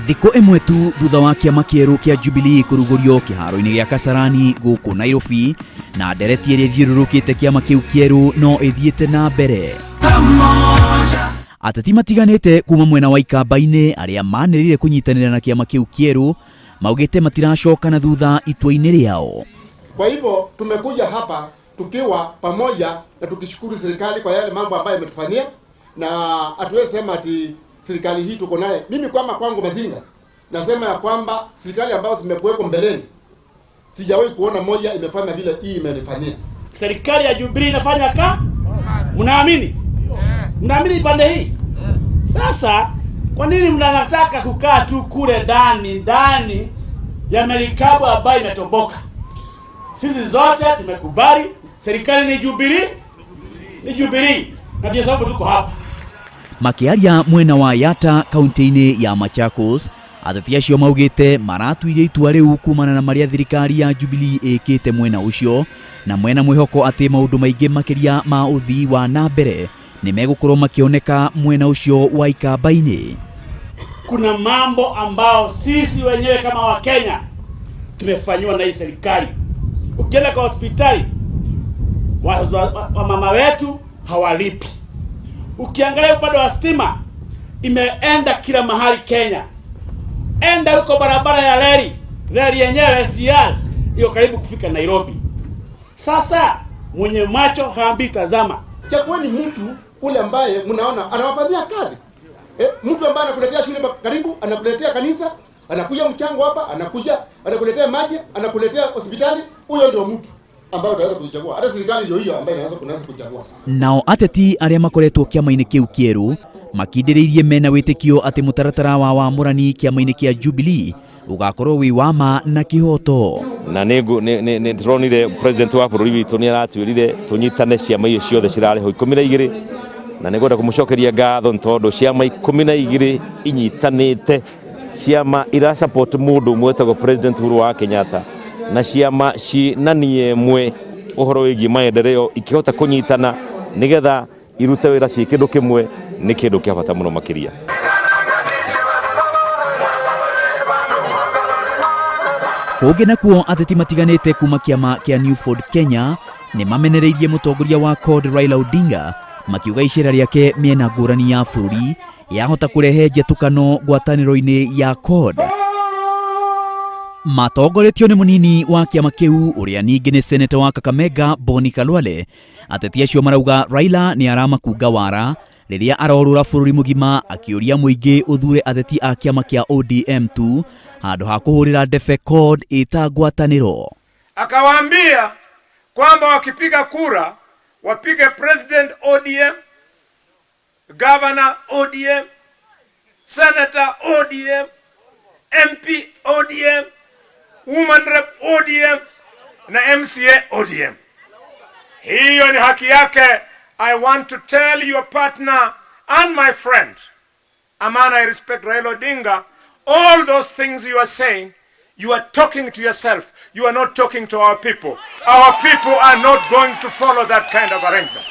Thikũ ĩmwe tu thutha wa kĩama kĩerũ kĩa Jubilee kũrugũrio kĩharo-inĩ gĩa Kasarani gũkũ Nairobi, na ndereti ĩrĩa ĩthiũrũrũkĩte kĩama kĩu kĩerũ no ĩthiĩte na mbere. Ateti matiganĩte kuma mwena wa Ikamba-inĩ arĩa manĩrĩire kũnyitanĩra na kĩama kĩu kĩerũ maugĩte matiracoka na thutha itua-inĩ rĩao. Kwa hivyo tumekuja hapa tukiwa pamoja na tukishukuru serikali kwa yale mambo ambayo imetufanyia, na hatuwezi sema ati serikali hii tuko naye. Mimi kama kwangu Mazinga nasema ya kwamba serikali ambazo zimekuweko mbeleni sijawahi kuona moja imefanya vile hii imenifanyia. Serikali ya Jubilee inafanya ka? Mnaamini? Mnaamini pande hii? Sasa kwa nini mnataka kukaa tu kule ndani ndani ya merikabu ambayo imetoboka? Sisi zote tumekubali serikali ni Jubilee, ni Jubilee, na ndio sababu tuko hapa. Makĩaria mwena wa Yatta kaunti-inĩ ya Machakos, ateti acio maugĩte maratuire itua rĩu kumana na marĩa thirikari ya Jubilee ĩkĩte mwena ũcio, na mwena mwĩhoko atĩ maũndũ maingĩ makĩria ma ũthii wa na mbere nĩ megũkorwo makĩoneka mwena ũcio wa Ikamba-inĩ. Kuna mambo ambao sisi wenyewe kama Wakenya tumefanyiwa na hii serikali. Ukienda kwa hospitali wamama wa wetu hawalipi. Ukiangalia upande wa stima imeenda kila mahali Kenya. Enda huko barabara ya reli, reli yenyewe SGR iko karibu kufika Nairobi. Sasa mwenye macho haambii tazama. Chagueni mtu ule ambaye mnaona anawafanyia kazi. Mtu ambaye anakuletea shule karibu, anakuletea kanisa, anakuja mchango hapa, anakuja, anakuletea maji, anakuletea hospitali, huyo ndio mtu ambaye utaweza kuchagua. Hata serikali ndio hiyo ambayo inaweza kunaweza kuchagua. Nao ateti arĩa makoretwo kĩama-inĩ kĩu kĩerũ makindĩrĩirie mena wĩtĩkio atĩ mũtaratara wa wamũrani kĩama-inĩ kĩa Jubilee ũgakorwo wĩ wa ma na kĩhoto. Na nĩ tũronire president wa bũrũri witũ nĩ aratwĩrire tũnyitane ciama icio ciothe cirarĩ ho 12, na nĩ ngwenda kũmũcokeria ngatho nĩ tondũ ciama 12 inyitanĩte, ciama ira support mũndũ ũmwe wĩtagwo President Uhuru wa Kenyatta, na ciama ci na nia ĩmwe ũhoro wĩgiĩ maendeleo ikĩhota kũnyitana nĩgetha irute wĩra ciĩ kĩndũ kĩmwe, nĩ kĩndũ kĩa bata mũno makĩria. Kũngĩ nakuo ateti matiganĩte kuma kĩama kĩa New Ford Kenya nĩ mamenereirie mũtongoria wa CORD Raila Odinga, makiuga icera rĩake mĩena ngũrani ya bũrũri yahota kũrehe njatũkano ngwatanĩro-inĩ ya CORD. Matongoretio nĩ mũnini wa kĩama kĩu ũrĩa ningĩ nĩ seneta wa Kakamega Boni Khalwale, ateti acio marauga Raila nĩ aramakunga wara rĩrĩa arorũra bũrũri mũgima akĩũria mũingĩ ũthure ateti a kĩama kĩa ODM tu handũ ha kũhũrĩra ndebe CORD ĩta ngwatanĩro. Akawaambia kwamba wakipiga kura wapige president ODM, governor ODM, senator ODM, MP ODM, woman rep ODM na MCA ODM. Hiyo ni haki yake. I want to tell your partner and my friend, a man I respect, Raila Odinga, all those things you are saying, you are talking to yourself. You are not talking to our people. Our people are not going to follow that kind of arrangement.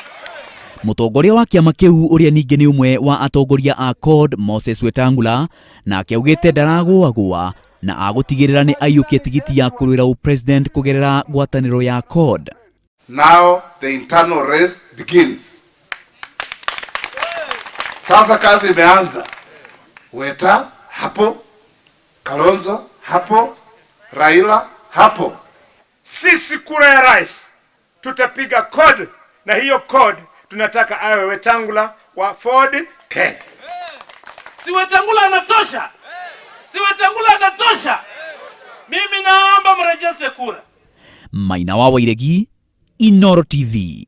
Mũtongoria wa kĩama kĩu ũrĩa ningĩ nĩ ũmwe wa atongoria a CORD Moses Wetangula nake augĩte ndaragũagũa na agũtigĩrĩra nĩ aiyũkia tigiti ya kũrũĩra ũpresident kũgerera ngwatanĩro ya CORD. Now the internal race begins. Sasa kazi imeanza. Weta hapo, Kalonzo hapo, Raila hapo. Sisi kura ya rais tutapiga CORD, na hiyo CORD tunataka awe Wetangula wa Ford Kenya. Si Wetangula anatosha? Si Wetangula anatosha? Mimi naomba mrejeshe kura. Maina wa Wairegi, Inooro TV.